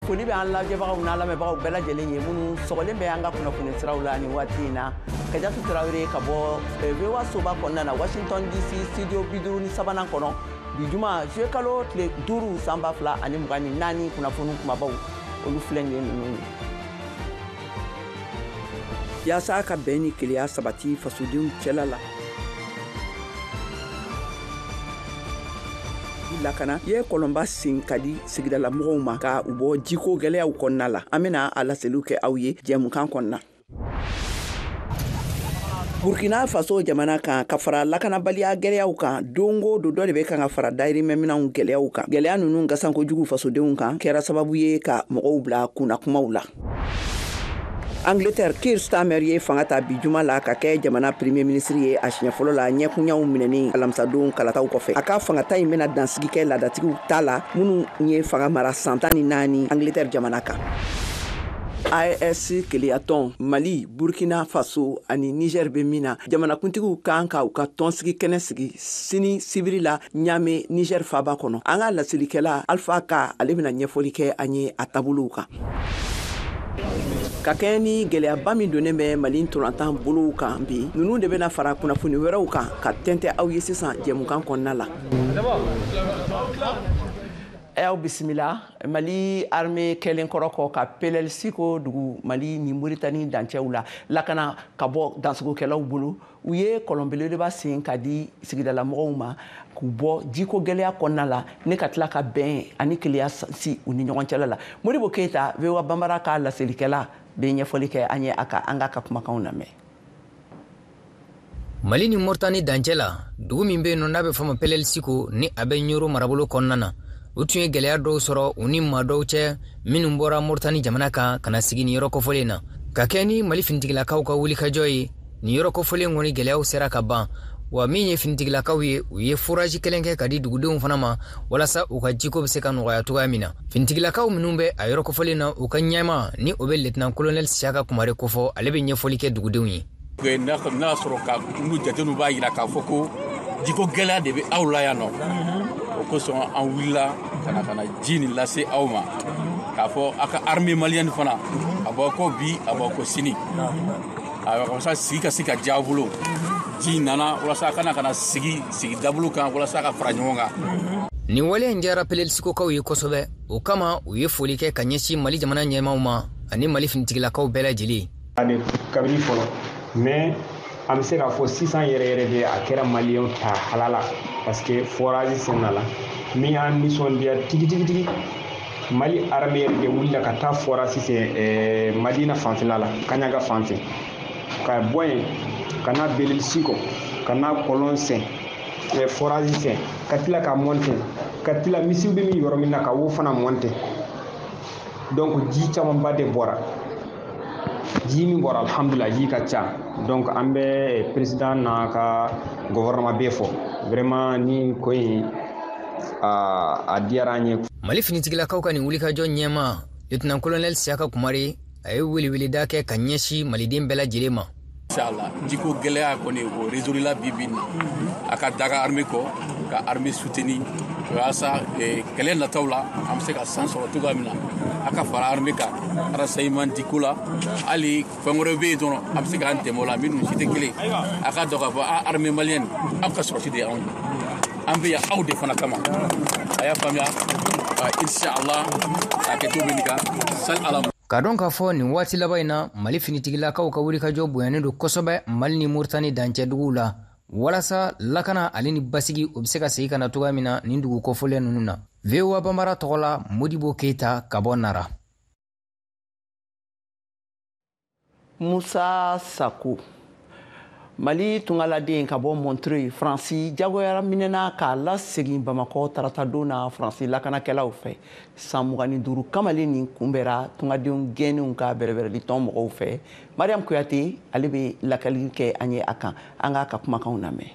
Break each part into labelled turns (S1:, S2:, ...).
S1: Foli bɛ an lajɛbagaw n'a lamɛnbagaw bɛɛ lajɛlen ye minnu sɔgɔlen bɛ an ka kunnafoni siraw la nin waati in na. Kajatu Tarawele ka bɔ VOA soba kɔnɔna na, Washington DC, studio 53nan kɔnɔ. Bi juma, juillet kalo tile 5, san 2024, kunnafoni kumabaw, olu filɛ nin ye ninnu ye. Yaasa ka bɛn ni kelenya sabati fasodenw cɛla la, lakana ye kɔlɔnba sen ka di sigidalamɔgɔw ma ka u bɔ jiko gɛlɛyaw kɔnɔna la. An bena a laseliw kɛ aw ye jɛmukan kɔnɔna. Burkina Faso jamana kan, ka fara lakanabaliya gɛlɛyaw kan, don o don dɔ de bɛ kan ka fara dayirimɛminɛnw gɛlɛyaw kan. Gɛlɛya ninnu gasanko jugu fasodenw kan kɛra sababu ye ka mɔgɔw bila kunna kumaw la. Angleterre, Keir Starmer ye fanga ta bi juma la ka kɛ jamana premier ministre ye a siɲɛ fɔlɔ la, ɲɛkunyaw minɛni alamisadon kalataw kɔfɛ. A ka fangata in bɛna dansigi kɛ laadatigiw ta la minnu ye fanga mara san 14 Angleterre jamana kan. AES keleyatɔn, Mali, Burkina Faso ani Niger bɛ min na, jamanakuntigiw kan ka u ka tɔnsigi kɛnɛ sigi sini sibiri la Ɲame, Niger faba kɔnɔ. An ka laselikɛla Alpha Ka, ale bɛna ɲɛfɔli kɛ an ye a taabolow kan. Ka kɛɲɛ ni gɛlɛyaba min donnen bɛ Mali ntolantan bolow kan bi, ninnu de bɛna fara kunnafoni wɛrɛw kan ka tɛntɛ aw ye sisan jɛmukan kɔnɔna la. Aw bisimila. Mali armée kɛlen kɔrɔ kɔ ka Pelel Siko dugu, Mali ni Moritani dancɛw la, lakana ka bɔ dansogokɛlaw bolo, u ye kɔlɔn belebeleba sen ka di sigidalamɔgɔw ma k'u bɔ jiko gɛlɛya kɔnɔna la, ne ka tila ka bɛn ani kelenya si u ni ɲɔgɔn cɛla la. Modibo Keyita, VOA Banbara ka laselikɛla, bɛ ɲɛfɔli kɛ an ye a ka. An k'a ka kumakanw lamɛn.
S2: Mali ni Moritani dancɛ la, dugu min bɛ yen nɔ n'a bɛ fɔ ma Pelel Siko, ni a bɛ Ɲoro marabolo kɔnɔna na, u tun ye gɛlɛya dɔw sɔrɔ u ni maa dɔw cɛ minnu bɔra Moritani jamana kan ka na sigi nin yɔrɔ kofɔlen na. Ka kɛ ni Mali finitigilakaw ka wulikajɔ ye, nin yɔrɔ kofɔlen kɔni gɛlɛyaw sera ka ban. Wa min ye finitigilakaw ye, u ye forage kelen kɛ ka di dugudenw fana ma walasa u ka jiko bɛ se ka nɔgɔya cogoya min na. Finitigilakaw minnu bɛ a yɔrɔ kofɔlen na, u ka ɲɛmaa ni o bɛ lieutenant colonel Siyaka Kumare kofɔ, ale bɛ ɲɛfɔli kɛ dugudenw ye.
S3: N'a y'a sɔrɔ ka n'u jatew b'a jira k'a fɔ ko jiko gɛlɛya de bɛ aw la yan nɔ, o kosɔn an wulila ka na ji nin lase aw ma, k'a fɔ aw ka armée malienne fana a b'aw kɔ bi, a b'aw kɔ sini. Ayiwa, walasa sigi ka se ka diya aw bolo, ji nana walasa a kana ka na sigi sigi dabolo kan, walasa ka fara ɲɔgɔn kan.
S2: Nin wale in diyara Pelel-Sikokaw ye kosɛbɛ. O kama, u ye foli kɛ ka ɲɛsin Mali jamana ɲɛmaaw ma ani Mali finitigilakaw bɛɛ lajɛlen.
S4: Kabini fɔlɔ, mais an bɛ se k'a fɔ sisan yɛrɛ yɛrɛ de, a kɛra maliyɛnw ta halala, parce que forage senna la min y'an nisɔndiya tigitigitigi. Mali armée yɛrɛ de wulila ka taa forage sen Madina fanfɛla la, Kaɲaga fan fɛ, ka bɔ yen ka na Belel Siko, ka na kɔlɔn sen, forage sen, ka tila ka monter, ka tila misiw bɛ min yɔrɔ min na, ka wo fana monter. Donc ji camanba de bɔra. Ji min bɔra, alhamdulilah, ji ka ca. Donc an bɛ président n'a ka gouvernement bɛɛ fɔ vraiment, ni ko in a diyara an ye.
S2: Mali finitigilakaw ka nin wulikajɔ ɲɛma, lieutenant colonel Siyaka Kumare, a ye weleweleda kɛ ka ɲɛsin maliden bɛɛ lajɛlen ma.
S3: Inshallah, jiko gɛlɛya kɔni, o résoudre la bi bi in na. A ka daga armée kɔ, ka armée soutenir, walasa kɛlɛ nataw la an bɛ se ka san sɔrɔ cogoya min na. A ka fara armée kan renseignement diko la, hali fɛn wɛrɛ bɛ yen dɔrɔn, a bɛ se k'an dɛmɛ o la. Minnu si tɛ kelen, a ka dɔn k'a fɔ an armée malienne, aw ka sɔrɔsi de ye anw ye, an bɛ yan aw de fana kama. A y'a faamuya, inshallah, a kɛcogo bɛ nin kan sali ala.
S2: Ka dɔn k'a fɔ nin waati laban in na, Mali finitigilakaw ka wulikajɔ bonyanen don kosɛbɛ Mali ni Moritani dancɛ duguw la, walasa lakana ale ni basigi, o bɛ se ka segin ka na cogoya min na nin dugu kofɔlen ninnu na. VOA Banbara tɔgɔ la, Modibo Keyita ka bɔ Nara.
S1: Musa Sako, Mali tungaladen ka bɔ Montreuil, Faransi, jagoyara minɛna k'a lasegin Bamakɔ taratadon na Faransi lakanakɛlaw fɛ. San 25 kamalen nin kunbɛra tungadenw gɛnnenw ka bɛrɛbɛrɛlitɔn mɔgɔw fɛ. Mariam Kuyate, ale bɛ lakali kɛ an ye a kan. An k'a ka kumakanw lamɛn.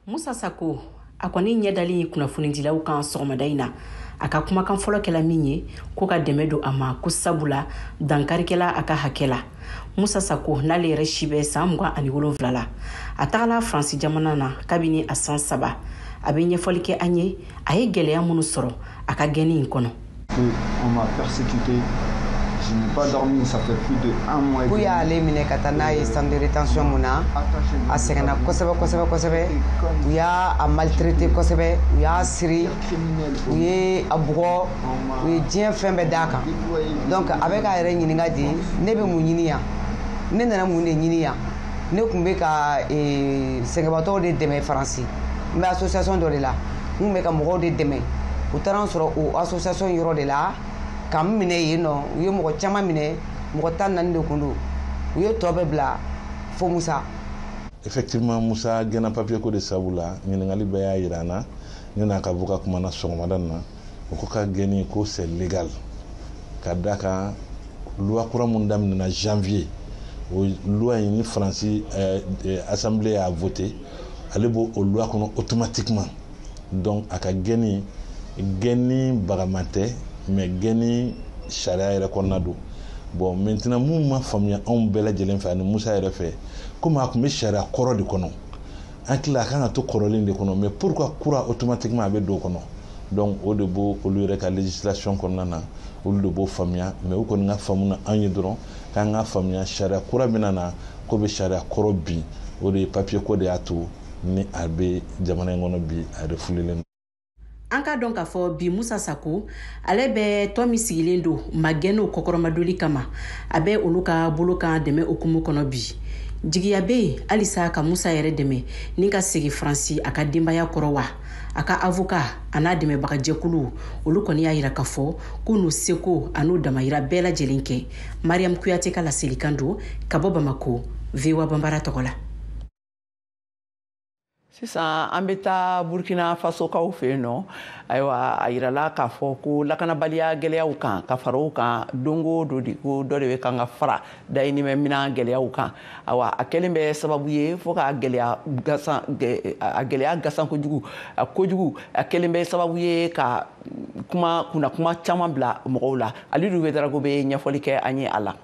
S5: Musa Sako, a kɔni ɲɛ dalen kunnafonidilaw kan sɔgɔmada in na, a ka kumakan fɔlɔ kɛla min ye, ko ka dɛmɛ don a ma, ko sabula dankarikɛla a ka hakɛ la. Musa Sako, n'ale yɛrɛ si bɛ san 27 la, a tagala Faransi jamana na kabini a san 3. A bɛ ɲɛfɔli kɛ an ye a ye gɛlɛya minnu sɔrɔ. a ka gɛnni in kɔnɔ.
S6: On m'a persécuté. Je n'ai pas dormi, ça fait plus de un mois.
S7: K'u y'ale minɛ ka taa n'a ye centre de rétention mun na, a sɛgɛnna kosɛbɛ kosɛbɛ kosɛbɛ. U y'a maltraité kosɛbɛ, u y'a siri, u ye a bugɔ, u ye diɲɛ fɛn bɛɛ d'a kan. Donc a bɛ k'a yɛrɛ ɲininka de, ne bɛ mun ɲini yan? Ne nana mun de ɲini yan? Ne tun bɛ ka sɛgɛnbatɔw de dɛmɛ Faransi. N bɛ association dɔ de la, n tun bɛ ka mɔgɔw de dɛmɛ. U taara n sɔrɔ o association yɔrɔ de la ka n minɛ yen nɔ. U ye mɔgɔ caman minɛ, mɔgɔ 14 de kun don. U ye tɔ bɛɛ bila fo Musa.
S8: Effectivement, Musa gɛnna papier ko de sabu la. Ɲininkali bɛɛ y'a yira an na. Ne n'a ka avocat kumana sɔgɔmada in na, o ko k'a gɛnni ko c'est légal, ka d'a kan loi kura mun daminɛna janvier, o loi in ni Faransi assemblée y'a voté, ale b'o o loi kɔnɔ automatiquement. Donc a ka gɛnni, gɛnni bagaman tɛ, mais gɛnni sariya yɛrɛ kɔnɔna don. Bon, maintenant mun ma faamuya anw bɛɛ lajɛlen fɛ ani Musa yɛrɛ fɛ, komi a tun bɛ sariya kɔrɔ de kɔnɔ, an tila a kan ka to kɔrɔlen de kɔnɔ, mais pourquoi kura automatiquement a bɛ don o kɔnɔ? Donc o de b'o olu yɛrɛ ka législation kɔnɔna na, olu de b'o faamuya. Mais u kɔni ka faamu na anw ye dɔrɔn k'an ka faamuya, sariya kura bɛna na ko bɛ sariya kɔrɔ bin. O de ye papier ko de y'a to ni a bɛ jamana in kɔnɔ bi, a refoulé.
S5: An k'a dɔn k'a fɔ bi Musa Sako, ale bɛ tɔn min sigilen don magɛnniw kɔkɔrɔmadoli kama, a bɛ olu ka bolo kan dɛmɛ hukumu kɔnɔ bi. Jigiya bɛ yen halisa ka Musa yɛrɛ dɛmɛ ni ka segin Faransi a ka denbaya kɔrɔ wa? A ka avocat a n'a dɛmɛbagajɛkulu, olu kɔni y'a yira k'a fɔ k'u n'u seko a n'u damayira bɛɛ lajɛlen kɛ. Mariam Kuyate ka laselikan don ka bɔ Bamako, VOA Banbara tɔgɔ la.
S1: Sisan an bɛ taa Burkina Fasokaw fɛ yen nɔ. Ayiwa, a yirala k'a fɔ ko lakanabaliya gɛlɛyaw kan ka fara o kan, don o don de ko dɔ de bɛ kan ka fara dayirimɛ minɛn gɛlɛyaw kan. Ayiwa, a kɛlen bɛ sababu ye fo ka gɛlɛya gasan, a gɛlɛya gasan kojugu, a kojugu, a kɛlen bɛ sababu ye ka kuma kunna kuma caman bila mɔgɔw la. Alidu Wedarago bɛ ɲɛfɔli kɛ an ye a la.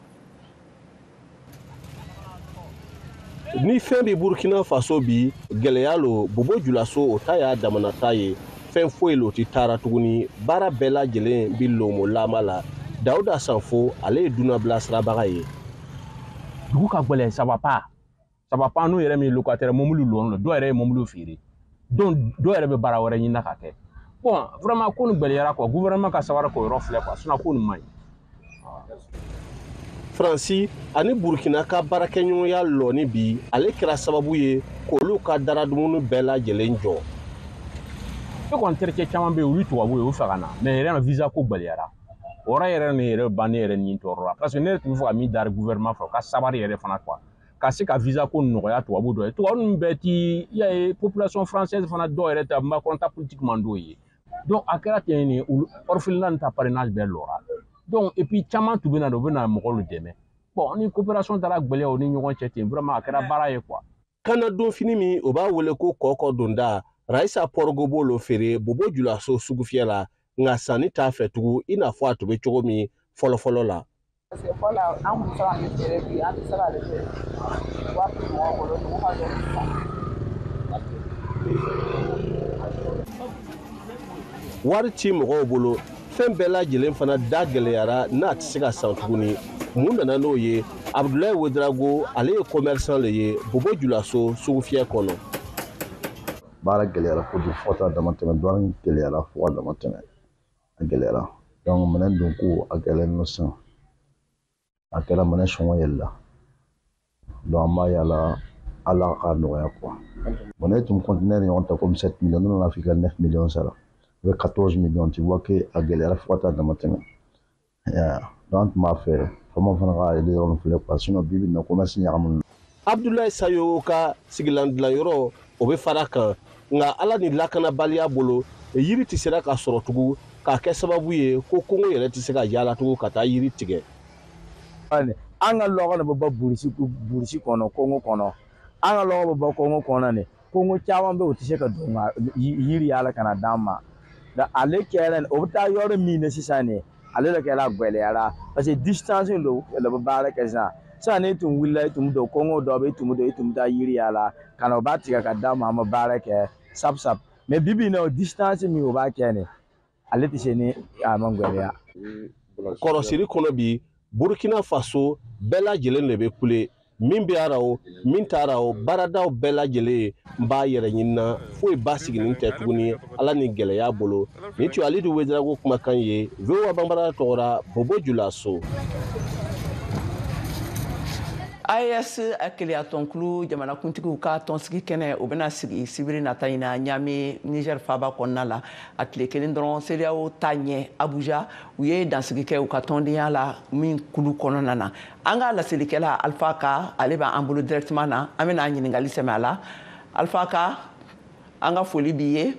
S9: Ni fɛn bɛ Burkina Faso bi, gɛlɛya lo. Bobo Julaso o ta y'a damana ta ye, fɛn foyi lo ti taara tuguni, baara bɛɛ lajɛlen bi lomo lama la. Dawuda Sanfo, ale ye dunan sirabaga ye.
S10: Dugu ka gɛlɛn, ça va pas, ça va pas. N'u yɛrɛ min locataire mobili lɔn, dɔw yɛrɛ ye mobili feere, donc dɔw yɛrɛ bɛ baara wɛrɛ ɲini ka kɛ. Bon, vraiment ko nin gɛlɛyara quoi. Gouvernement ka sabara k'o yɔrɔ filɛ quoi, sinon ko nin man ɲi.
S9: Faransi ani Burkina ka baarakɛɲɔgɔnya lɔni bi, ale kɛra sababu ye k'olu ka daradumuni bɛɛ lajɛlen jɔ.
S10: Ne kɔni terikɛ caman bɛ yen, olu tubabu ye, u fɛ ka na, mais yɛrɛ visa ko gɛlɛyara. O yɔrɔ yɛrɛ ne yɛrɛ ban ne yɛrɛ ni tɔɔrɔ la, parce que ne yɛrɛ tun bɛ fɛ ka min dari gouvernement fɛ, u ka sabari yɛrɛ fana quoi, ka se ka visa ko nɔgɔya tubabu dɔ ye. Tubabu ninnu bɛɛ ti i y'a ye, population française fana dɔw yɛrɛ ta Macron ta politique man d'o ye. Donc a kɛra ten ni olu orphelinat ta parrainage bɛɛ lɔra. Donc et puis caman tun bɛ na, u bɛ na mɔgɔw dɛmɛ. Bon, ni coopération taara gɛlɛya u ni ɲɔgɔn cɛ ten, vraiment a kɛra baara ye quoi.
S9: Kana donfini min o b'a wele ko kɔkɔ donda, Raisa Pɔrɔgo b'o lo feere Bobo Julaso sugufiyɛ la, nka sanni t'a fɛ tugun i n'a fɔ a tun bɛ cogo min fɔlɔfɔlɔ la.
S11: Parce que fɔlɔ an tun bɛ se ka min feere, bi an tɛ se k'ale feere. Wari tɛ mɔgɔw bolo, dugu ka dɔgɔ sisan.
S9: Wari ti mɔgɔw bolo, fɛn bɛɛ lajɛlen fana da gɛlɛyara n'a tɛ se ka san tuguni. Mun nana n'o ye? Abudulayi Wedarago, ale ye commerçant le ye Bobo Julaso sugufiyɛ kɔnɔ.
S6: Baara gɛlɛyara kojugu fo ka taa dama tɛmɛ, dɔɔni gɛlɛyara fo ka dama tɛmɛ, a gɛlɛyara. Donc minɛn don ko a gɛlɛyalen don sisan, a kɛra minɛn sɔngɔ yɛlɛla. Donc an b'a yala Ala k'a nɔgɔya quoi. Bon, ne tun conteneur ɲɔgɔn ta comme 7 millions, ne nana f'i ka 9 millions sara, i bɛ 14 millions, tu vois que a gɛlɛyara fo ka taa dama tɛmɛ. Donc an tun b'a fɛ faamaw fana ka ale yɔrɔ filɛ quoi, sinon bi bi in na commerce ɲagaminen.
S9: Abudulayi Sayo ka sigilan dilanyɔrɔ o bɛ fara kan, nka Ala ni lakanabaliya bolo, yiri tɛ sera ka sɔrɔ tugun, k'a kɛ sababu ye ko kongo yɛrɛ tɛ se ka yaala tugun ka taa yiri tigɛ.
S12: An ka lɔgɔ de bɛ bɔ burusi kɔnɔ, kongo kɔnɔ. An ka lɔgɔ bɛ bɔ kongo kɔnɔ de. Kongo caman bɛ yen, o tɛ se ka don ka yiri yaala ka na d'an ma. Ale kɛra o bɛ taa yɔrɔ min na sisan de, ale de kɛra gɛlɛyara, parce que distance don de bɛ baara kɛ sisan. Sisan ne tun wulila, i tun bɛ don kongo dɔ bɛ, i tun bɛ don, i tun bɛ taa yiri yaala ka na, o b'a tigɛ ka d'an ma, an bɛ baara kɛ sap sap. Mais bi bi in na, o distance min o b'a kɛ nin, Ale tɛ se ni a ma gwɛlɛya.
S9: Kɔrɔsiri kɔnɔ bi, Burkina Faso bɛɛ lajɛlen de bɛ kule, min bɛ ara o, min taara o, baaradaw bɛɛ lajɛlen n b'a yɛrɛ ɲinina, foyi ba sigilen tɛ tuguni Ala ni gɛlɛya bolo. Nin tun ye Alidu Wedirago kumakan ye VOA Banbara tɔgɔra Bobo Julaso.
S1: AES keleyatɔnkulu jamanakuntigiw ka tɔnsigi kɛnɛ, o bɛna sigi sibiri nata in na Niamey, Niger faaba kɔnɔna la. A tile kelen dɔrɔn, CEDEAO ta ɲɛ Abuja, u ye dansigi kɛ u ka tɔndenya la min kulu kɔnɔna na. An ka laselikɛla Alpha Ka, ale b'an bolo directement na, an bɛna ɲininkali sɛmɛ a la. Alpha Ka, an ka foli b'i ye.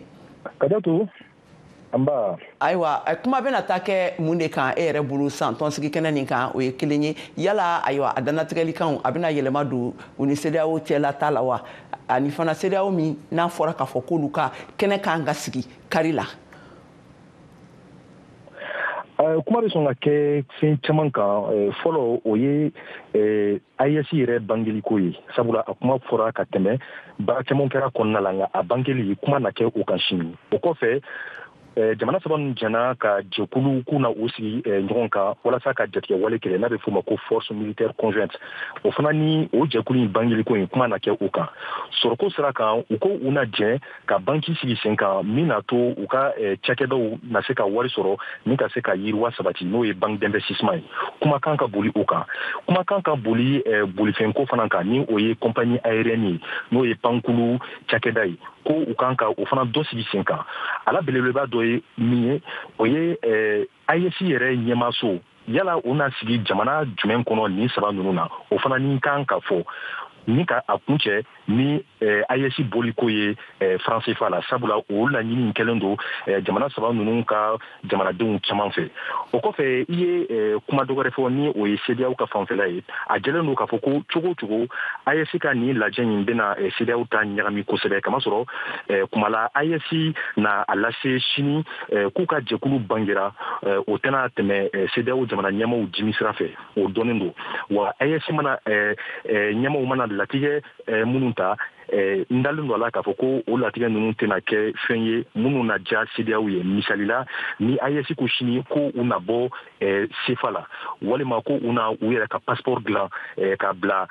S13: Kadatu, anba.
S1: Ayiwa, kuma bɛna taa kɛ mun de kan e yɛrɛ bolo san tɔnsigi kɛnɛ nin kan? O ye kelen ye. Yala ayiwa, a dannatigɛlikanw, a bɛna yɛlɛma don u ni CEDEAO cɛla ta la wa? Ani fana CEDEAO min n'a fɔra k'a fɔ k'olu ka kɛnɛ kan ka sigi kari la.
S13: Kuma bɛ sɔn ka kɛ fɛn caman kan. Fɔlɔ, o ye AES yɛrɛ bangeliko ye, sabula a kuma fɔra ka tɛmɛ, baara caman kɛra kɔnɔna la, nka a bangeli kuma na kɛ o kan sini. O kɔfɛ, jamana saba ninnu jɛna ka jɛkulu k'u na u sigi ɲɔgɔn kan walasa ka jatigɛ wale kɛlɛ, n'a bɛ f'o ma ko force militaire conjointe. O fana ni o jɛkulu in bangeliko in, kuma na kɛ o kan. Sɔrɔko sira kan, u ko u na jɛn ka banki sigi sen kan min na to u ka cakɛdaw na se ka wari sɔrɔ ni ka se ka yiriwa sabati, n'o ye banque d'investissement ye. Kumakan ka boli o kan. Kumakan ka boli bolifɛnko fana kan, ni o ye compagnie aérienne ye, n'o ye pankulu cakɛda ye, ko u kan ka o fana dɔ sigi sen kan. A la belebeleba dɔ ye min ye, o ye AES yɛrɛ ɲɛmaaso, yala o na sigi jamana jumɛn kɔnɔ nin saba ninnu na, o fana ni kan ka fɔ ni ka a kuncɛ ni AES boliko ye franc CFA la, sabula o laɲini kɛlen don jamana saba ninnu ka jamanadenw caman fɛ. O kɔfɛ, i ye kuma dɔ wɛrɛ fɔ, ni o ye CEDEAO ka fanfɛla ye. A jɛlen don k'a fɔ ko cogo o cogo, AES ka nin lajɛ in bɛna CEDEAO ta ɲagami kosɛbɛ, kamasɔrɔ kuma la AES na a lase sini k'u ka jɛkulu bangera, o tɛna tɛmɛ CEDEAO jamana ɲɛmaaw dimi sira fɛ, o dɔnnen don. Wa AES mana ɲɛmaaw mana latigɛ minnu ta, n dalen don a la k'a fɔ ko o latigɛ ninnu tɛna kɛ fɛn ye minnu na diya CEDEAO ye. Misali la, ni AES ko sini ko u na bɔ CFA la, walima ko u na u yɛrɛ ka passeport dilan ka bila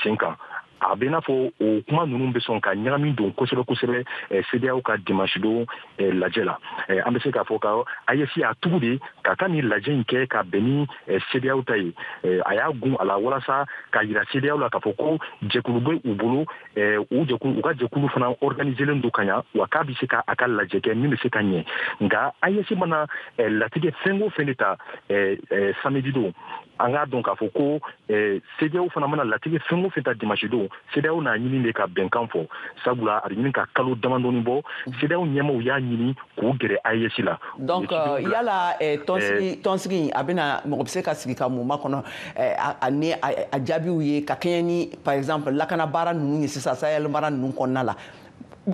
S13: sen kan, a bɛ n'a fɔ o kuma ninnu bɛ sɔn ka ɲagami don kosɛbɛ kosɛbɛ CEDEAO ka dimanche don lajɛ la. An bɛ se k'a fɔ ka AES y'a tugu de ka taa nin lajɛ in kɛ ka bɛn ni CEDEAO ta ye. A y'a gun a la walasa ka yira CEDEAO la k'a fɔ ko jɛkulu bɛ u bolo, u jɛkulu, u ka jɛkulu fana organiselen don ka ɲa, wa k'a bɛ se ka a ka lajɛ kɛ min bɛ se ka ɲɛ. Nka AES mana latigɛ fɛn o fɛn de ta samedi don, an k'a dɔn k'a fɔ ko CEDEAO fana mana latigɛ fɛn o fɛn ta dimanche don, CEDEAO n'a ɲini de ka bɛnkan fɔ, sabula a bɛ ɲini ka kalo damadɔni bɔ, CEDEAO ɲɛmaaw y'a ɲini k'u gɛrɛ AES la.
S1: Donc yala tɔnsigi a bɛna, mɔgɔ bɛ se ka sigi ka mun makɔnɔ ani a jaabiw ye ka kɛɲɛ ni par exemple lakana baara ninnu ye sisan Sahel mara ninnu kɔnɔna la,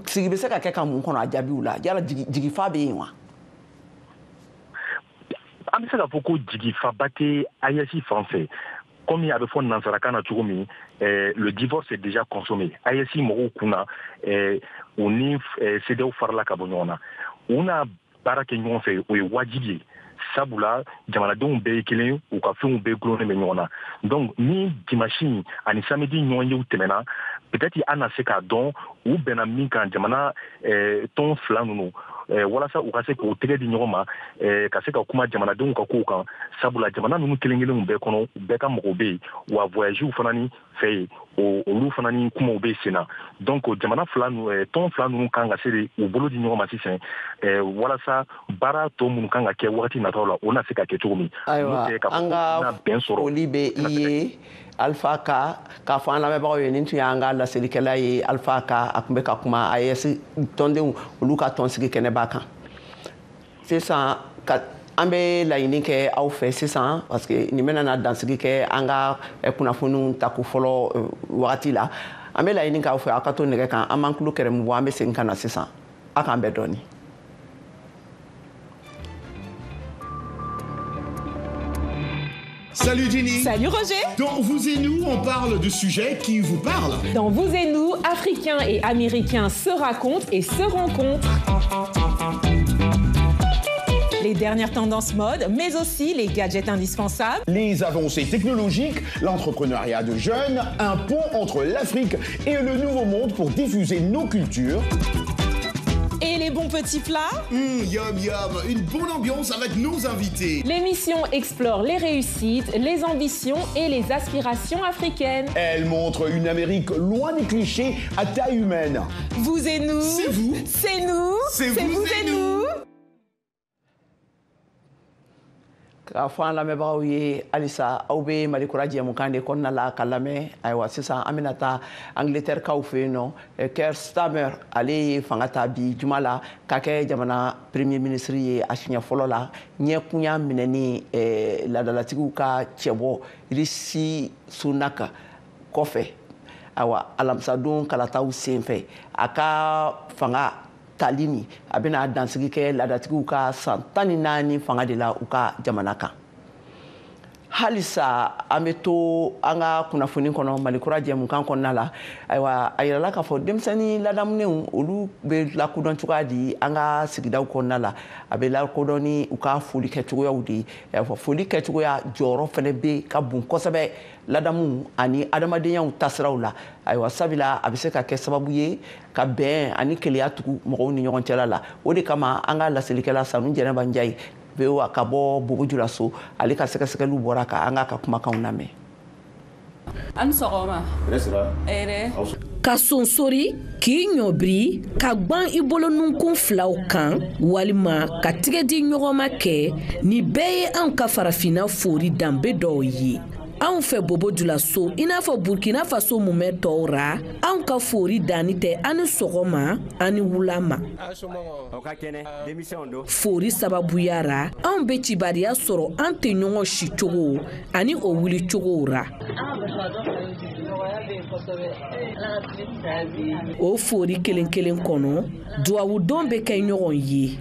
S1: sigi bɛ se ka kɛ ka mun kɔnɔ a jaabiw la? Yala jigifa bɛ yen wa?
S13: An bɛ se k'a fɔ ko jigifaba tɛ AES fan fɛ. Komi a bɛ fɔ nansarakan na cogo min, le divorce est déjà consommé. AES mɔgɔw kunna, u ni CEDEAO farala ka bɔ ɲɔgɔn na, u na baara kɛ ɲɔgɔn fɛ, o ye wajibi ye, sabula jamanadenw bɛɛ ye kelen, u ka fɛnw bɛɛ gulonnen bɛ ɲɔgɔn na. Donc ni dimanche ani samedi ɲɔgɔnyew tɛmɛna, peut-être an na se k'a dɔn u bɛnna min kan jamana tɔn fila ninnu, walasa u ka se k'u tɛgɛ di ɲɔgɔn ma ka se ka kuma jamanadenw ka kow kan, sabula jamana ninnu kelen kelenw bɛɛ kɔnɔ, bɛɛ ka mɔgɔw bɛ yen, wa voyagew fana ni fɛ yen, olu fana ni kumaw bɛ sen na. Donc jamana fila, tɔn fila ninnu kan ka se de u bolo di ɲɔgɔn ma sisan, walasa baara tɔ minnu kan ka kɛ wagati nataw la, o na se ka kɛ cogo min.
S1: Ayiwa, an ka foli bɛ i ye Alpha Ka. K'a fɔ an lamɛnbagaw ye, nin tun y'an ka laselikɛla ye Alpha Ka, a tun bɛ ka kuma AES tɔndenw olu ka tɔnsigi kɛnɛba kan sisan. Ka an bɛ laɲini kɛ aw fɛ sisan, parce que nin bɛna na dansigi kɛ an ka kunnafoniw tako fɔlɔ wagati la. An bɛ laɲini kɛ aw fɛ, aw ka to nɛgɛ kan, an b'an tulo kɛrɛmu bɔ, an bɛ segin ka na sisan. Aw k'an bɛn dɔɔnin.
S14: Salut Jenny.
S15: Salut Roger.
S14: Dans Vous et nous, on parle de sujets qui vous parlent.
S15: Dans Vous et nous, Africains et Américains se racontent et se rencontrent. Les dernières tendances mode, mais aussi les gadgets indispensables.
S14: Les avancées technologiques, l'entrepreneuriat de jeunes, un pont entre l'Afrique et le Nouveau Monde pour diffuser nos cultures.
S15: Et les bons petits plats.
S14: Yum yum, une bonne ambiance avec nos invités.
S15: L'émission explore les réussites, les ambitions et les aspirations africaines.
S14: Elle montre une Amérique loin des clichés à taille humaine.
S15: Vous et nous.
S14: C'est vous.
S15: C'est nous.
S14: C'est vous et nous.
S1: K'a fɔ an lamɛnbagaw ye halisa aw bɛ Mali kura jɛmukan de kɔnɔna la ka lamɛn. Ayiwa, sisan an bɛna taa Angleterre kaw fɛ yen nɔ. Keir Starmer, ale ye fanga ta bi juma la ka kɛ jamana premier ministre ye a siɲɛ fɔlɔ la ɲɛkunya minɛni laadalatigiw ka cɛbɔ Rishi Sunak kɔfɛ. Ayiwa, alamisadon kalataw senfɛ, a ka fanga tali nin, a bɛna dansigi kɛ laadatigiw ka san 14 fanga de la u ka jamana kan. Halisa an bɛ to an ka kunnafoni kɔnɔ Mali kura jɛmukan kɔnɔna la. Ayiwa, a yirala k'a fɔ denmisɛnnin ladamunenw, olu bɛ lakodɔn cogoya di an ka sigidaw kɔnɔna la? A bɛ lakodɔn ni u ka foli kɛcogoyaw de ye. Foli kɛcogoya jɔyɔrɔ fana bɛ ka bon kosɛbɛ ladamu ani adamadenyaw tasiraw la. Ayiwa, sabula a bɛ se ka kɛ sababu ye ka bɛn ani keleya tugu mɔgɔw ni ɲɔgɔn cɛla la. O de kama an ka laselikɛla Sanu Jɛnɛba Njayi VOA ka bɔ Bobo Julaso, ale ka sɛgɛsɛgɛliw bɔra ka an ka kumakanw lamɛn.
S16: An sɔgɔma.
S17: Ka sonsori k'i ɲɔbiri ka gwan i bolonunkun filaw kan walima ka tigɛ di ɲɔgɔn ma kɛ, nin bɛɛ ye anw ka farafinna fori danbe dɔw ye. Anw fɛ Bobo Julaso, i n'a fɔ Burkina Faso mumɛ tɔw ra, anw ka fori danni tɛ ani sɔgɔma ani wula ma. Fori sababuya ra, anw bɛ cibariya sɔrɔ an tɛ ɲɔgɔn si cogo ani o wuli cogow ra. O fori kelen kelen kɔnɔ, duwawudon bɛ kɛ ɲɔgɔn ye.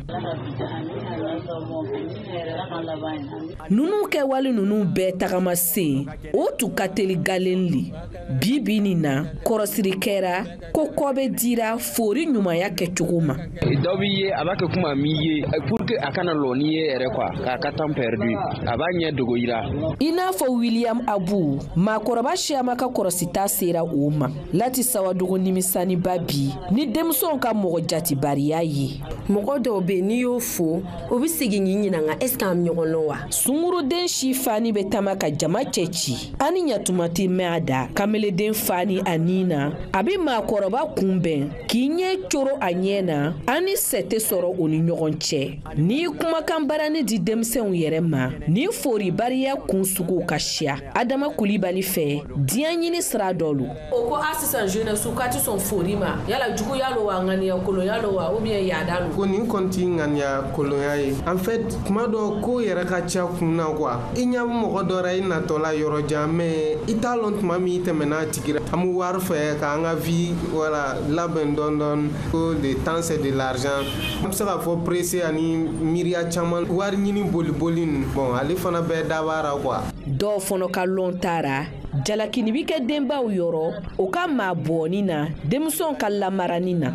S17: Ninnu kɛwale ninnu bɛɛ tagama sen, o tun ka teli galen le. Bi bi nin na, kɔrɔsiri kɛra ko kɔ bɛ dira fori ɲumanya kɛcogo ma.
S18: Dɔ b'i ye, a b'a kɛ kuma m'i ye pour que a kana lɔ n'i ye yɛrɛ quoi, k'a ka temps perdu, a b'a ɲɛ dogo i la.
S17: I n'a fɔ William Abu, maakɔrɔba siyama ka kɔrɔsita sera o ma. Lati Sawadogo nimisaniba bi ni denmisɛnw ka mɔgɔ jatibariya ye.
S19: Mɔgɔ dɔw bɛ yen, n'i y'o fo, o bɛ segin k'i ɲininka est ce que an bɛ ɲɔgɔn lɔn wa?
S17: Sunguruden si fani bɛ tama ka jama cɛ ci. Ani ɲatuma tɛ mɛn a da. Kameleden fani a nin na, a bɛ maakɔrɔba kunbɛn k'i ɲɛ coro a ɲɛ na, ani sɛ tɛ sɔrɔ o ni ɲɔgɔn cɛ. N'i kumakan barani di denmisɛnw yɛrɛ ma, ni foribariya kun suguw ka siya. Adama Kulibali fɛ, diɲɛ ɲini sira dɔ lo. O ko a sisan jeunesse k'a tɛ sɔn fori ma, yala juguya lo wa, ŋaniya kolonya lo wa, ou bien yaada lo?
S20: Ko nin kɔni tɛ ŋaniya kolonya ye. En fait, kuma dɔ ko yɛrɛ ka ca kun na quoi. I ɲɛ bɛ mɔgɔ dɔ la i natɔ la yɔrɔ jan, mais i t'a lɔn tuma min i tɛmɛna a tigi la. An bɛ wari fɛ k'an ka vie voilà labɛn dɔɔni dɔɔni. Ko le temps c'est de l'argent. An bɛ se k'a fɔ pressé ani miiriya caman, wari ɲini boli boli ninnu, bon ale fana bɛɛ dabara la quoi.
S17: Dɔw fana ka lɔn taara jalakini bi kɛ denbaw yɔrɔ o ka maa bɔnni na, denmisɛnw ka lamarani na.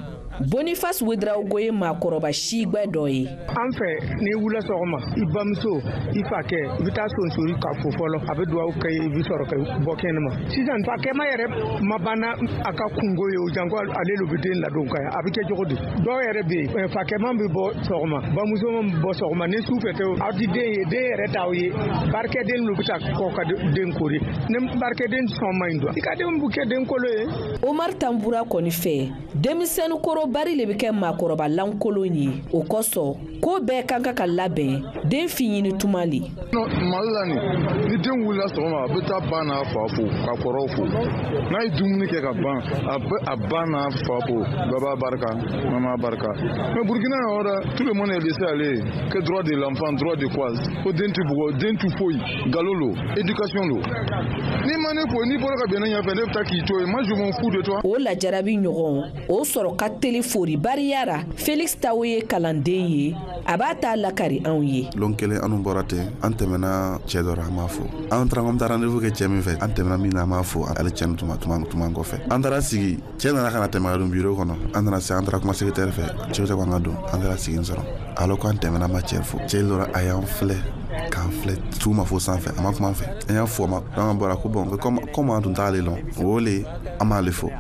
S17: Boniface Ouedraogo ye maakɔrɔba sigbɛ dɔ ye.
S21: An fɛ, n'i wulila sɔgɔma, i bamuso, i fakɛ, i bɛ taa sonsori ka fo fɔlɔ, a bɛ dugawu kɛ, i bɛ sɔrɔ ka bɔ kɛnɛma. Sisan fakɛma yɛrɛ ma banna a ka kungo ye, o janko ale de bɛ den ladon ka ye, a bɛ kɛ cogo di? Dɔw yɛrɛ bɛ yen, fakɛma bɛ bɔ sɔgɔma, bamuso bɛ bɔ sɔgɔma, ni su fɛ tɛ aw ti den ye, den yɛrɛ t'aw ye, baarakɛden de bɛ taa kɔ ka den kori. Ni baarakɛden sɔn man ɲi dɔn, i ka den bɛ kɛ den kolo ye.
S17: Omar Tambura kɔni fɛ, denmisɛnnin kɔrɔ bari le bɛ kɛ maakɔrɔba lankolon ye. O kosɔn ko bɛɛ kan ka labɛn den fiɲini tuma le.
S22: Mali la nin, ni den wulila sɔgɔma, a bɛ taa ba n'a fa fo ka kɔrɔw fo. N'a ye dumuni kɛ ka ban, a bɛ a ba n'a fa fo, baba barika, mama barika. Mais Burkina yɔrɔ, tout le monde est laissé aller. Que droit de l'enfant, droit de quoi? Ko den tɛ bugɔ, den tɛ foyi, nkalon lo, éducation lo. N'i ma ne fo, n'i bɔra ka bɛn ne ɲɛfɛ, ne bɛ taa k'i to yen. Moi je m'en fous de toi.
S17: O lajarabi ɲɔgɔn, o sɔrɔ ka teli fori bariya ra. Felix Tawo ye kalanden ye, a b'a ta lakari anw ye.
S8: Lon kelen anw bɔra ten, an tɛmɛna cɛ dɔ ra, an m'a fo. An taara an taara rendez-vous kɛ cɛ min fɛ, an tɛmɛna min na, an m'a fo. Ale cɛ ni tuma kɔfɛ, an taara sigi, cɛ nana ka na tɛmɛ ka don bureau kɔnɔ. An nana se, an taara kuma secrétaire fɛ, secrétaire ko an ka don, an taara sigi sɔrɔ.
S3: Alors k'an tɛmɛna, ma cɛ fo. Cɛ lɔra, a y'an filɛ k'an filɛ su ma fo sanfɛ, a ma kuma an fɛ, an y'an fo a ma. Donc an bɔra ko bon, comme an tun t'ale lɔn, o le an m'ale fo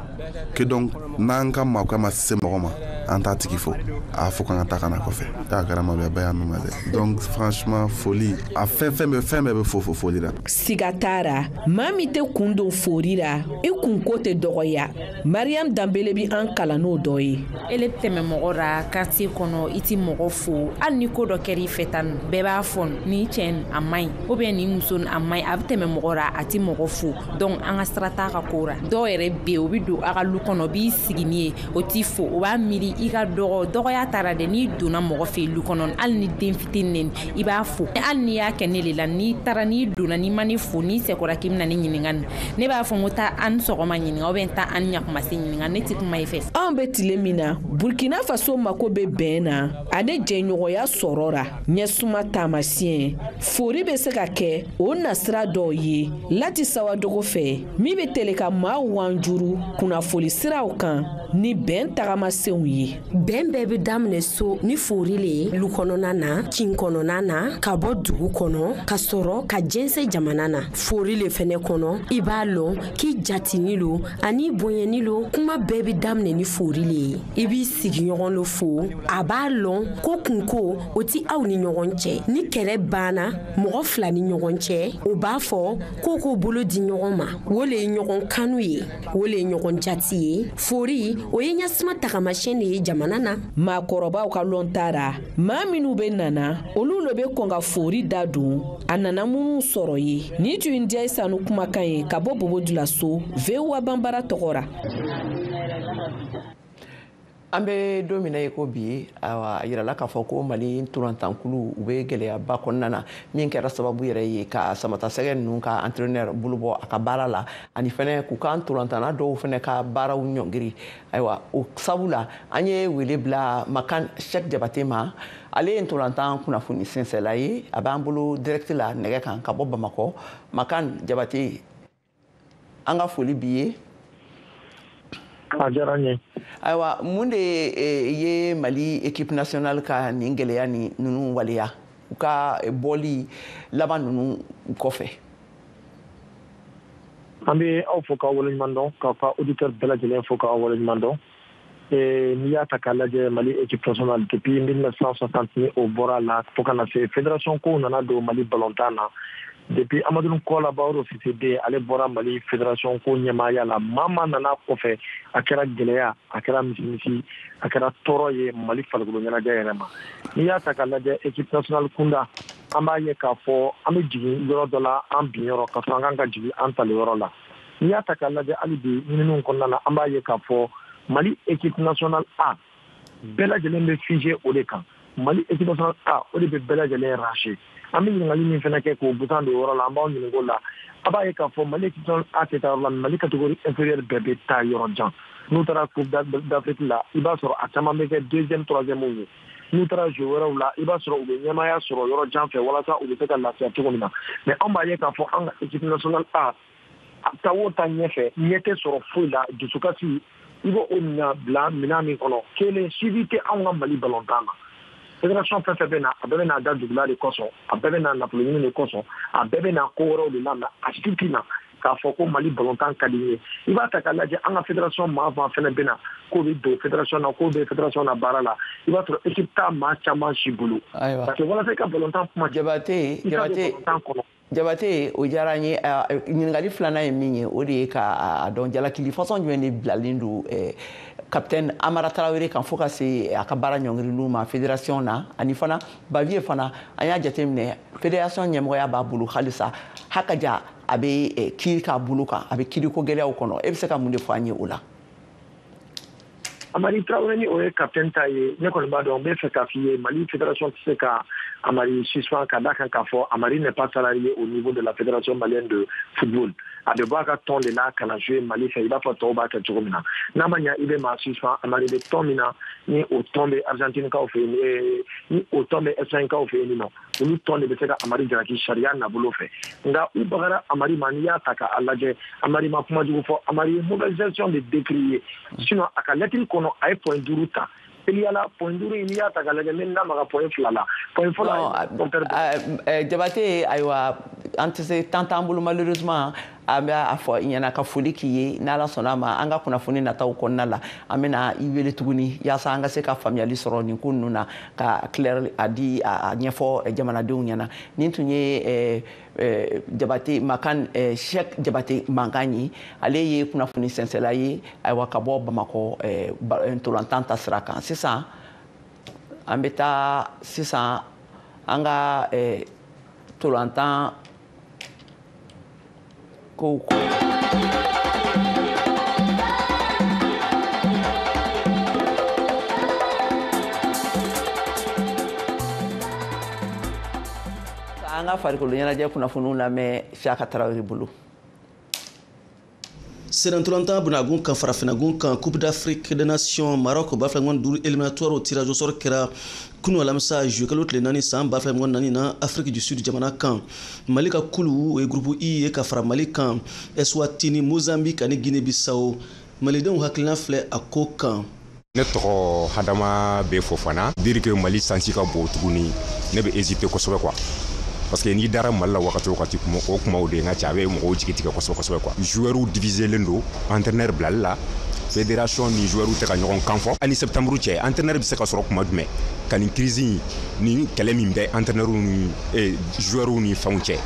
S3: que donc n'an ka maakoya ma se mɔgɔ ma, an t'a tigi fo. A y'a fɔ k'an ka taa ka na kɔfɛ. A kɛra maloyaba y'an ma dɛ. Donc franchement, foli a fɛn fɛn bɛ, fɛn bɛɛ bɛ fo fo foli la.
S17: Siga t'a ra, maa min tɛ kun don fori ra, i kunko tɛ dɔgɔya. Mariam Danbele bi an kalan n'o dɔ ye.
S4: Ele tɛmɛ mɔgɔ ra quartier kɔnɔ, i ti mɔgɔ fo. Hali ni ko dɔ kɛra i fɛ tan, bɛɛ b'a fɔ nin cɛ a man ɲi ou bien nin muso a man ɲi. A bɛ tɛmɛ mɔgɔ ra, a ti mɔgɔ fo. Donc an ka sira t'a ka ko ra. Dɔw yɛrɛ bɛ yen, o bɛ don a ka lu kɔnɔ, o b'i sigi ni ye, o t'i fo. O b'a miiri i ka dɔgɔ dɔgɔya taara dɛ. N'i donna mɔgɔ fɛ yen lu kɔnɔ, hali ni den fitinin, i b'a fo. Hali n'i y'a kɛ ne de la, n'i taara, n'i donna, n'i ma ne fo, n'i sɛkɔra k'i bɛna ne ɲininka nin, ne b'a fɔ n ko taa an sɔgɔma ɲininka ou bien taa an ɲakumase ɲininka, ne ti kuma i fɛ.
S17: Anw bɛ tile min na, Burkina Faso mako bɛ bɛn na ani jɛɲɔgɔnya sɔrɔ ra. Ɲɛsuma taamasiyɛn fori bɛ se ka kɛ o nasira dɔw ye. Lati Sawadogo fɛ, min bɛ tele ka maa wanjuru kunnafoli siraw kan ni bɛn tagamasenw ye.
S19: Bɛn bɛɛ bɛ daminɛ so ni fori le ye, lu kɔnɔna na, kin kɔnɔna na, ka bɔ dugu kɔnɔ, ka sɔrɔ ka jɛnsɛn jamana na. Fori le fɛnɛ kɔnɔ, i b'a lɔn k'i jatini lo ani bonyani lo. Kuma bɛɛ bɛ daminɛ ni fori le ye. I b'i sigiɲɔgɔn lo fo, a b'a lɔn ko kunko o ti aw ni ɲɔgɔn cɛ. Ni kɛlɛ banna mɔgɔ fila ni ɲɔgɔn cɛ, o b'a fɔ ko k'o bolo di ɲɔgɔn ma. O le ye ɲɔgɔn kanu ye, o le ye ɲɔgɔn jati ye. Fori o ye ɲɛsuma tagamasiyɛn de ye jamana na.
S17: Maakɔrɔbaw ka lɔn t'a ra, maa minnu bɛ nana, olu lo bɛ kɔn ka fori da don a nana minnu sɔrɔ ye. Ni tun ye Ndiaye Sanu kumakan ye ka bɔ Bobo Dioulasso, VOA Banbara tɔgɔ ra.
S1: An bɛ don min na i ko bi, awa, a yirala k'a fɔ ko Mali ntolantankulu, u bɛ gɛlɛyaba kɔnɔna na, min kɛra sababu yɛrɛ ye ka Samatasɛgɛ ninnu ka entraîneur bolo bɔ a ka baara la, ani fɛnɛ k'u ka ntolantanna dɔw fɛnɛ ka baaraw ɲɔngiri. Ayiwa, o sabu la, an ye wele bila Makan Cheick Jabate ma. Ale ye ntolantan kunnafoni sɛnsɛla ye, a b'an bolo direct la nɛgɛ kan ka bɔ Bamakɔ. Makan Jabate, an ka foli b'i ye.
S23: A diyara n ye.
S1: Ayiwa, mun de ye Mali équipe nationale ka nin gɛlɛya ni ninnu waleya u ka bɔli laban ninnu kɔfɛ?
S23: An bɛ aw fo k'aw waleɲuman dɔn, k'aw ka auditeur bɛɛ lajɛlen fo k'aw waleɲuman dɔn. N'i y'a ta k'a lajɛ, Mali équipe nationale, depuis 1960 ni o bɔra la, fo ka na se fédération kow nana don Mali balontan na, depuis Amadou Kola Bawro Cissé den, ale bɔra Mali fédération ko ɲɛmaaya la, maa maa nana kɔfɛ, a kɛra gɛlɛya, a kɛra misimisi, a kɛra tɔɔrɔ ye Mali farikolo ɲɛnajɛ yɛrɛ ma. N'i y'a ta k'a lajɛ, équipe nationale kunda, an b'a ye k'a fɔ an bɛ jigin yɔrɔ dɔ la, an bin yɔrɔ, ka sɔrɔ an kan ka jigin an tali yɔrɔ la. N'i y'a ta k'a lajɛ, hali bi ɲininiw kɔnɔna na, an b'a ye k'a fɔ Mali équipe nationale A bɛɛ lajɛlen bɛ figé o de kan. Mali équipe nationale A, o de bɛ bɛɛ lajɛlen ranger. An bɛ ɲininkali min fana kɛ k'o busan don o yɔrɔ la, an b'aw ɲininka o la. A b'a ye k'a fɔ Mali équipe nationale A tɛ taa yɔrɔ la, Mali catégorie inférieure bɛɛ bɛ taa yɔrɔ jan. N'u taara Coupe d'Afrique la, i b'a sɔrɔ a caman bɛ kɛ deuxième, troisième ye. N'u taara jeu wɛrɛw la, i b'a sɔrɔ u bɛ ɲɛmaaya sɔrɔ yɔrɔ jan fɛ, walasa u bɛ se ka lafiya cogo min na. Mais anw b'a ye k'a fɔ an ka équipe nationale A, a taa o taa ɲɛfɛ, ɲɛ tɛ sɔrɔ foyi la. Dusukasi, i b'o o minɛ bila minɛn min kɔnɔ, kelen suivi tɛ anw ka Mali balontan na. Fédération fɛn fɛn bɛ na, a bɛɛ bɛ na da dugula de kosɔn, a bɛɛ bɛ na nafolo ɲini de kosɔn, a bɛɛ bɛ na ko wɛrɛw de la, mais a si tɛ na k'a fɔ ko Mali balontan ka di n ye. I b'a ta k'a lajɛ, an ka fédération maa maa fɛnɛ bɛ na k'o bɛ don fédération na, k'o bɛ fédération na baara la, i b'a sɔrɔ équipe t'a maa caman si bolo.
S1: Ayiwa.
S23: Parce que walasa i ka balontan kuma,
S1: Jabate,
S23: i ka don
S1: Jabate,
S23: balontan kɔnɔ.
S1: Jabate, o diyara n ye. Ɲininkali filanan ye min ye, o de ye ka a dɔn jalakili façon jumɛn de bilalen don capitaine Amara Tarawele kan fo ka se a ka baara ɲɔngiriliw ma fédération na, ani fana Bavier fana, an y'a jateminɛ fédération ɲɛmɔgɔya b'a bolo halisa, hakaja a bɛ kiiri k'a bolo kan, a bɛ kiiriko gɛlɛyaw kɔnɔ. E bɛ se ka mun de fɔ an ye o la?
S23: Amari Traoré, ni o ye capitaine ta ye, ne kɔni b'a dɔn, n bɛ fɛ k'a f'i ye, Mali fédération tɛ se ka Amari suspend, ka da kan k'a fɔ Amari n'est pas salarié au niveau de la fédération malienne de football. A bɛ bɔ a ka tɔn de la ka na jouer Mali fɛ, i b'a fɔ tɔw b'a kɛ cogo min na. N'a ma ɲa i bɛ maa suspend, Amari bɛ tɔn min na, ni o tɔn bɛ Argentine kaw fɛ yen, ni o tɔn bɛ Espagne kaw fɛ yen nɔ, olu tɔn de bɛ se ka Amari jalaki sariya nabolo fɛ. Nka u bagara Amari ma. N'i y'a ta k'a lajɛ, Amari ma kuma jugu fɔ, Amari ye mauvaise gestion de décrier. Sinon a ka lettre kɔnɔ, a ye point 5 ta. Teliya la, point 5 in, n'i y'a ta k'a lajɛ, n bɛ n da maga point 2 la. Point fɔlɔ.
S1: Jabate, ayiwa, an tɛ se, temps t'an bolo malheureusement. An bɛ a fɔ i ɲɛna ka foli k'i ye. N'Ala sɔnna a ma, an ka kunnafoni nataw kɔnɔna la, an bɛna i wele tuguni yaasa an ka se ka faamuyali sɔrɔ nin ko ninnu na, ka clair a di, a ɲɛfɔ jamanadenw ɲɛna. Nin tun ye Jabate Makan, Cheikh Jabate Mankan ye. Ale ye kunnafoni sɛnsɛla ye, ayiwa, ka bɔ Bamakɔ, ntolantan ta sira kan. Sisan an bɛ taa sisan an ka ntolantan kow. An ka farikolo ɲɛnajɛ kunnafoniw lamɛn Siyaka Tarawele bolo.
S2: Senatɔlɔntan bunagun kan, farafinagun kan, Coupe d'Afrique des Nations Maroc 2025 éliminatoire, o tirage au sort kɛra kunu alamisa juillet kalo tile 4 san 2024 na Afrique du Sud jamana kan. Mali ka kulu, o ye groupe I ye, ka fara Mali kan, Eswatini, Mozambique ani Guinée Bissau. Malidenw hakilina filɛ a ko kan.
S5: Ne tɔgɔ Hadama B Fofana. Dire que Mali chance ka bon tuguni, ne bɛ hésiter kosɛbɛ quoi, parce que n'i dara Mali la wagati o wagati, kuma o kumaw de n ka ca, a bɛ mɔgɔw jigi tigɛ kosɛbɛ kosɛbɛ quoi. Joueurs diviselen don entraîneur bilali la, fédération ni joueurs tɛ ka ɲɔgɔn kan fɔ. Ani septembre cɛ, entraîneur bɛ se ka sɔrɔ kuma jumɛn ka nin crise in ni kɛlɛ min bɛ entraîneur ni joueurs ni fɛnw cɛ?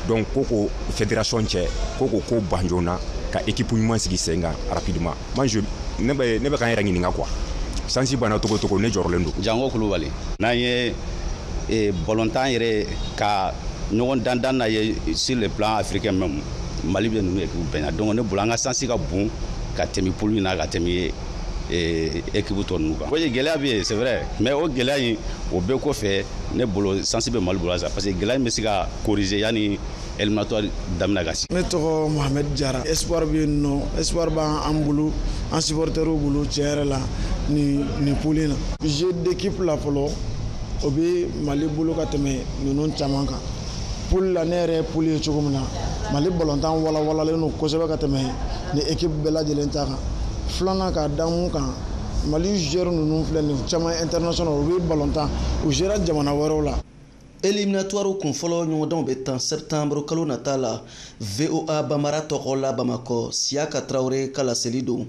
S5: Donc ko fédération cɛ ko ban joona ka équipe ɲuman sigi sen kan rapidement. Moi je ne bɛ k'an yɛrɛ ɲininka quoi, chance banna togo togo, ne jɔrɔlen don.
S7: Jango Kulubali, n'an ye ballontan yɛrɛ ka ɲɔgɔn dandan na ye sur le plan africain même, Mali bɛ ninnu équipe bɛɛ ɲɛ. Donc ne bolo, an ka chance ka bon ka tɛmɛ poule in na, ka tɛmɛ équipe tɔ ninnu kan. Oui, gɛlɛya bɛ yen, c'est vrai, mais o gɛlɛya in, o bɛɛ kɔfɛ, ne bolo chance bɛ Mali bolo sisan, parce que gɛlɛya in bɛ se ka corriger yanni éliminatoire daminɛ ka se.
S24: Ne tɔgɔ Mohamed Jara. Espoir bɛ yen nɔ, espoir b'an bolo, an supporters bolo, tiɲɛ yɛrɛ la, nin poule in na. Jeu d'équipe la fɔlɔ, o bɛ Mali bolo ka tɛmɛ ninnu caman kan. Poule la, ne yɛrɛ ye poule ye cogo min na, Mali balontan walawalalen don kosɛbɛ ka tɛmɛ ni équipe bɛɛ lajɛlen ta kan. Filanan, k'a da mun kan, Mali joueur ninnu filɛ nin caman international, u bɛ balontan, u sera jamana wɛrɛw la.
S2: Éliminatoire kun fɔlɔ ɲɔgɔndanw bɛ tan septembre kalo nata la. VOA Bamara tɔgɔ la Bamakɔ, Siyaka Tarawele ka laseli don.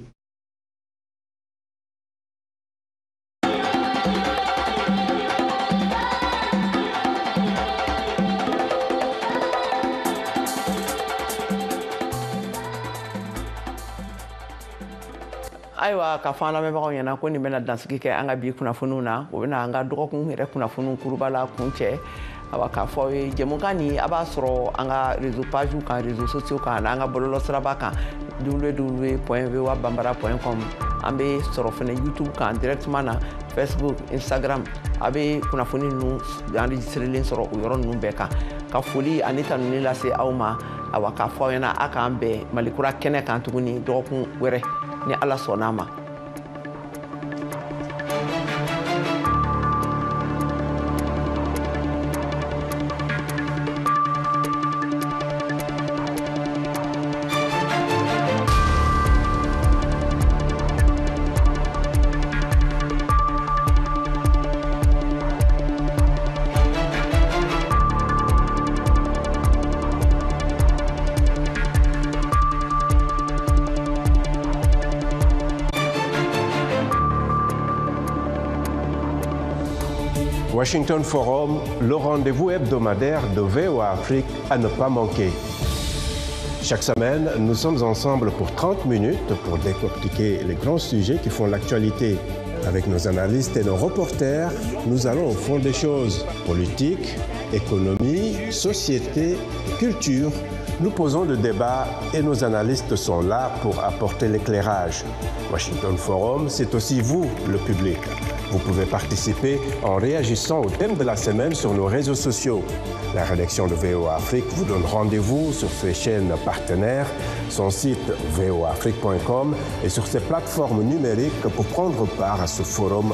S1: Ayiwa, ka fɔ an lamɛnbagaw ɲɛna ko nin bɛna dansigi kɛ an ka bi kunnafoniw na. O bɛna an ka dɔgɔkun yɛrɛ kunnafoniw kuruba la kun cɛ. Awa, k'a fɔ aw ye, jɛmukan nin, a b'a sɔrɔ an ka réseau page kan, réseaux sociaux kan, n'an ka bɔlɔlɔsiraba kan, www.voabambara.com. An bɛ sɔrɔ fɛnɛ YouTube kan directement na, Facebook, Instagram. A bɛ kunnafoni ninnu enregistrelen sɔrɔ o yɔrɔ ninnu bɛɛ kan. Ka foli ani tanuni lase aw ma. Awa, k'a fɔ aw ɲɛna, a k'an bɛn Malikura kɛnɛ kan tuguni dɔgɔkun wɛrɛ ni Ala sɔnna a ma.
S25: Washington Forum, le rendez-vous hebdomadaire de VOA Afrique à ne pas manquer. Chaque semaine, nous sommes ensemble pour 30 minutes pour décortiquer les grands sujets qui font l'actualité. Avec nos analystes et nos reporters, nous allons au fond des choses. Politique, économie, société, culture. Nous posons le débat et nos analystes sont là pour apporter l'éclairage. Washington Forum, c'est aussi vous, le public. Vous pouvez participer en réagissant au thème de la semaine sur nos réseaux sociaux. La rédaction de VOA Afrique vous donne rendez-vous sur ses chaînes partenaires, son site voaafrique.com et sur ses plateformes numériques pour prendre part à ce forum.